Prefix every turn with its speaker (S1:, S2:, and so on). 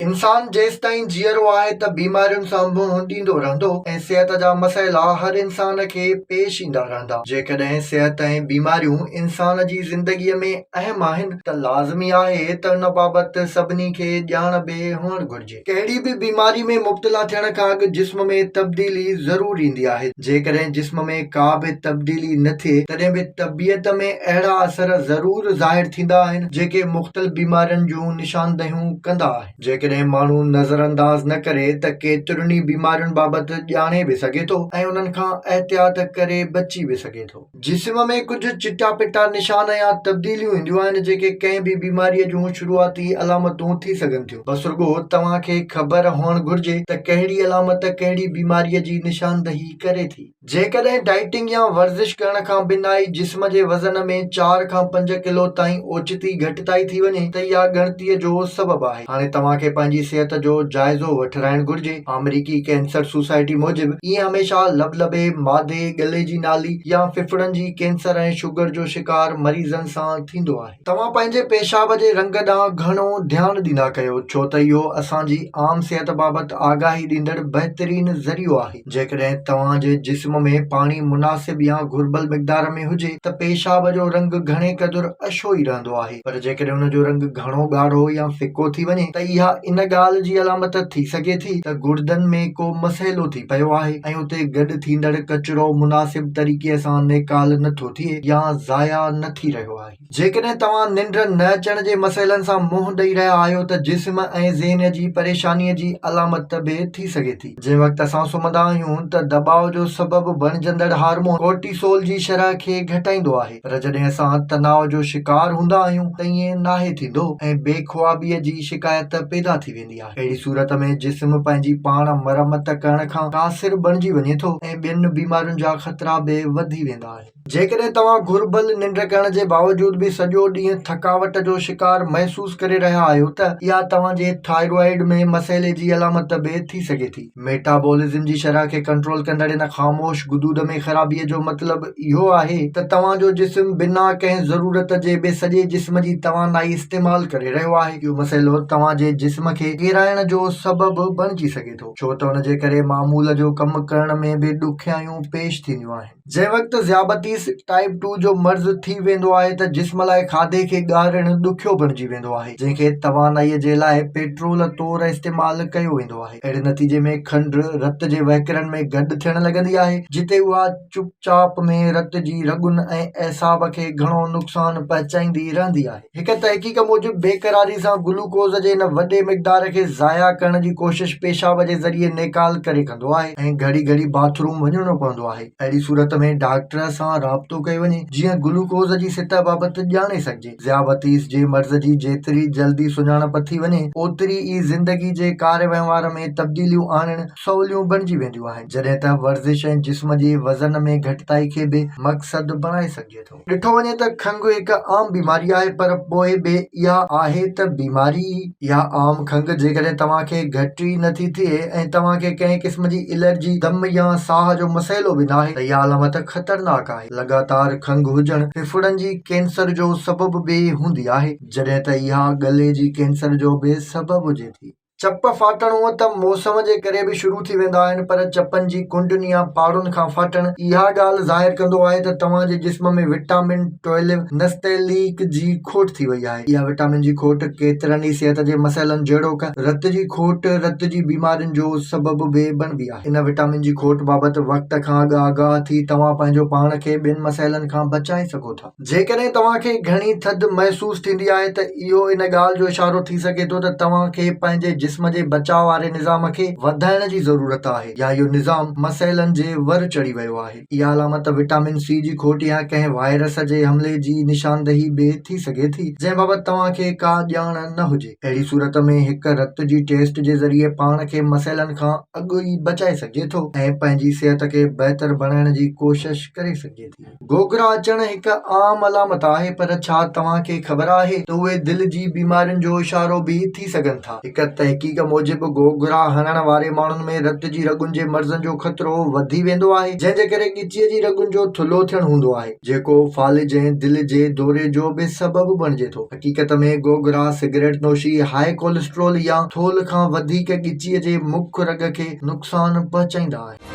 S1: انسان جيستائين جيئرو آهي ته بيمارين سان منهن ڏيندو رهندو ۽ صحت جا مسئلا هر انسان کي پيش ايندا رهندا. جيڪڏهن صحت ۽ بيماريون انسان جي زندگيء ۾ اهم آهن ته لازمي آهي ته ان بابت سڀني کي ڄاڻ به هئڻ گهرجي. ڪهڙي به بيماري ۾ مبتلا ٿيڻ کان اڳ جسم ۾ تبديلي ضرور ايندي آهي. جيڪڏهن جسم ۾ ڪا به تبديلي نه ٿئي تڏهن به طبيعت ۾ اهڙا اثر ضرور ظاهر ٿيندا آهن جيڪي مختلف بيمارين جون نشاندهيون ڪندا آهن. جيڪڏهن ماڻهو نظرانداز نه ڪري ته ڪيترين ئي بيمارين بابت ڄاڻي به سگهي ٿو ۽ انهن کان احتياط ڪري بچي به سگهي ٿو. جسم ۾ ڪجهه چٽا پٽا نشان يا تبديليون اينديون آهن جيڪي ڪنهن به بيماريء جون شروعاتي علامتون ٿي سگهن ٿيون. بس رڳو توهان کي خبر هئڻ گهرجي ته ڪهڙي علامت ڪهڙي بيماريء جي نشاندهي ڪري ٿي. جيڪڏهن ڊائيٽنگ يا ورزش ڪرڻ کان بنا ئي جسم جي وزن ۾ چار کان پنج ڪلو تائين اوچتي گهٽتائي ٿي وڃي ته اها ڳڻتيء جو سبب آهي. هاڻي توهان کي پنهنجي صحت جو جائزو وٺرائڻ گهرجي. آمريڪي ڪينسر سوسائٽي موجب ائين هميشه لبلبي، معدي، ڳلي جي نالي يا ڦڦڙن جي ڪينسر ۽ شگر جو شڪار مريضن سان ٿيندو آهي. توهان پنهنجي پيشاب جي رنگ ڏانهن گهڻو ڌيان ڏيندا ڪيو، ڇو ته اهو اسان جي عام صحت بابت آگاهي ڏيندڙ بهترين ذريعو آهي. جيڪڏهن توهان جي جسم ۾ پاڻي مناسب يا گهربل مقدار ۾ هجي ته پيشاب جو رنگ گهڻي قدر اڇو ئي رهندو آهي، پر جيڪڏهن ان جو رنگ گهڻو ڳاڙهو يا ڦڪو ٿي وڃي ته اها ان ڳالهه جي علامت ٿي سگهي ٿي ته گڙدن ۾ ڪو مسئلو ٿي پيو آهي ۽ اتي گڏ ٿيندڙ ڪچرو مناسب طريقي سان نيڪال نٿو ٿئي يا ضايع نه ٿي رهيو آهي. جيڪڏهن توهان ننڊ نه اچڻ جي مسئلن سان منهن ڏئي رهيا آهيو ته جسم ۽ ذهن جي پريشانيء جي علامت به ٿي سگهي ٿي. جنهن وقت اسان سمهندا آهيون ته دٻاء جو سبب بڻجندڙ هارمون ڪورٽيسول جي شرح کي گهٽائيندو آهي پر جڏهن اسان تناء جو شڪار هوندا آهيون ته ائين ناهي ٿيندو ۽ بي خوابيء جي شڪايت پيدا ٿي ويندي آهي. اهڙي صورت ۾ جسم پنهنجي پاڻ مرمت ڪرڻ کان قاصر بڻجي وڃي ٿو ۽ ٻين بيمارين جا خطرا به وڌي ويندا آهن. جيڪڏهن توهان گهربل ننڊ ڪرڻ جي باوجود به سڄو ڏينهن ٿڪاوٽ جو شڪار محسوس ڪري رهيا آهيو ته اها توهان جي ٿائرائيڊ ۾ مسئلي جي علامت به ٿي سگهي ٿي. ميٽابولزم جي شرح کي ڪنٽرول ڪندڙ ان خاموش غدود ۾ خرابي جو مطلب اهو آهي ته توهان جو جسم بنا ڪنهن ضرورت جي به سڄي جسم جي توانائي استعمال ڪري رهيو آهي. اهو مسئلو توهان جي جسم کي ڪيرائڻ جو سبب بڻجي سگهي ٿو ڇو ته ان جي ڪري معمول جو ڪم ڪرڻ ۾ به ڏکيائيون پيش ٿينديون آهن. جنهن وقت ذيابطيس ٽائيپ ٽو جو مرض ٿي ويندو آهي ته جسم لاء کاڌي کي ڳارڻ ڏکيو بڻجي ويندو آهي، جنهن کي توانائي جي لاء پيٽرول طور استعمال ڪيو ويندو آهي. اهڙي نتيجي ۾ کنڊ رت جي وهڪرن ۾ گڏ ٿيڻ لڳندي آهي، جتي اها چپ چاپ ۾ رت جي رڳن ۽ اعصاب کي گهڻو نقصان پهچائيندي رهندي آهي. هڪ تحقيق موجب بيقراري سان گلوڪوز جي ان وڏي مقدار کي ضايع ڪرڻ جي ڪوشش پيشاب جي ذريعي نيڪال ڪري ڪندو آهي ۽ گهڙي گهڙي باٿ روم وڃڻو پوندو آهي. اهڙي صورت ۾ ڊاڪٽر سان رابطو ڪيو وڃي جيئن گلوڪوز جي سطح بابت ڄاڻي سگهجي. ذيابطيس جي مرض جي جيتري جلدي سڃاڻپ ٿي وڃي اوتري ئي زندگي جي ڪار وهنوار ۾ تبديليون آڻڻ سوليون بڻجي وينديون آهن جڏهن ته ورزش ۽ جسم جي وزن ۾ گهٽتائي کي به مقصد بڻائي سگهجي ٿو. ڏٺو وڃي ته کنگهه هڪ عام بيماري آهي پر پوء به اها آهي ته بيماري ئي. اها عام کنگهه جيڪڏهن توهان کي گهٽ ئي نٿي ٿئي ۽ توهان کي ڪنهن قسم جي الرجي، دم يا ساهه جو مسئلو به ناهي ته اها علامت خطرناڪ آهي. لڳاتار کنگهه هجڻ ڦڦڙن جي ڪينسر جو سبب به هوندي آهي جڏهن ته اها ڳلي جي ڪينسر جو به سبب هجي ٿي. چپ ڦاٽڻ هونء ته موسم جي ڪري به شروع ٿي ويندا آهن پر چپن جي ڪنڊن يا پاڙن کان ڦاٽڻ اها ڳالهه ظاهر ڪندو آهي ته توهان جي جسم ۾ وٽامن ٽوئلو نستعليق جي کوٽ ٿي وئي آهي. اها وٽامن جي کوٽ ڪيترن ئي صحت جي مسئلن جهڙوڪ رت جي کوٽ، رت جي بيمارين جو سبب به بڻبي آهي. ان وٽامن جي کوٽ بابت وقت کان اڳ آگاهه ٿي توهان پنهنجو پاڻ کي ٻين مسئلن کان بچائي سگهو ٿا. جيڪڏهن توهان کي گهڻي ٿڌ محسوس ٿيندي آهي ته اهو ان ڳالهه جو اشارو ٿي سگهي ٿو ته توهان کي پنهنجي جسم جي بچاء واري نظام کي وڌائڻ جي ضرورت آهي يا اهو نظام مسئلن جي ور چڙهي ويو آهي. اها علامت وٽامن سي جي کوٽ يا ڪنهن وائرس جي حملي جي نشاندهي به ٿي سگهي ٿي جنهن بابت توهان کي ڪا ڄاڻ نه هجي. اهڙي صورت ۾ هڪ رت جي ٽيسٽ جي ذريعي پاڻ کي مسئلن کان اڳ ئي بچائي سگهجي ٿو ۽ پنهنجي صحت کي بهتر بڻائڻ جي ڪوشش ڪري سگهجي ٿي. گوگرا اچڻ هڪ عام علامت آهي پر ڇا توهان کي خبر آهي ته اهي دل جي بيمارين جو اشارو به ٿي سگهن ٿا. هڪ تحقيق. تحقيق موجب گوگرا هڻڻ واري ماڻهن ۾ رت جي رڳن جي مرضن جو خطرو وڌي ويندو آهي، جنهن جي ڪري ڳچيء جي رڳن جو ٿلهو ٿيڻ هوندو آهي، جيڪو فالج ۽ دل جي دوري جو به سبب بڻجي ٿو. حقيقت ۾ گوگرا سگريٽ نوشي، هاء ڪوليسٽرول يا ٿولهه کان وڌيڪ ڳچيء جي مک رڳ کي نقصان پهچائيندا آهن.